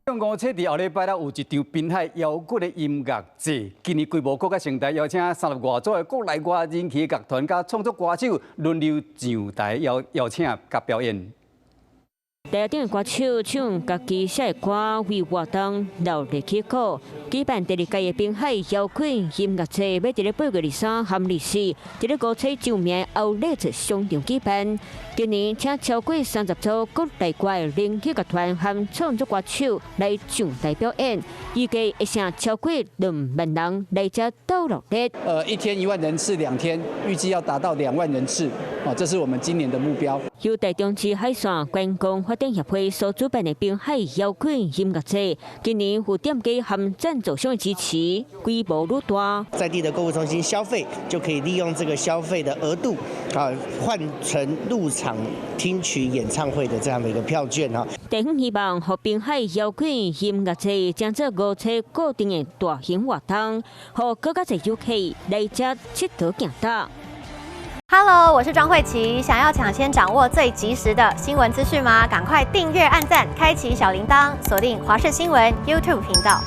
五七佇後禮拜啦，有一場濱海搖滾的音樂節，今年規模閣較盛大，邀請三十外組的國內外人氣樂團佮創作歌手輪流上台邀邀請佮表演。台頂的歌手唱家己寫的歌，為活動鬧熱起鼓。舉辦第二屆的濱海搖滾音樂節，欲佇咧8月23和24，佇咧梧棲著名歐麗特商場舉辦。今年請超過30組國內外人氣樂團和創作歌手來上台表演，預計會吸引超過2萬人來遮鬥熱鬧。一天1萬人次，2天預計要達到2萬人次，哦，這是我們今年的目標。由台中市海線觀光發展協會所主辦的濱海搖滾音樂節，今年有店家和贊助商的支持，規模愈大。在地的購物中心消費就可以利用這個消費的額度啊，換成入場聽取演唱會的這樣的一個票券哈。地方希望予濱海搖滾音樂節將做梧棲固定的大型活動，予閣較濟遊客來遮𨑨迌行搭。 Hello，我是莊慧琪。想要搶先掌握最及時的新聞資訊嗎？趕快訂閱、按讚、開啟小鈴鐺，鎖定華視新聞 YouTube 頻道。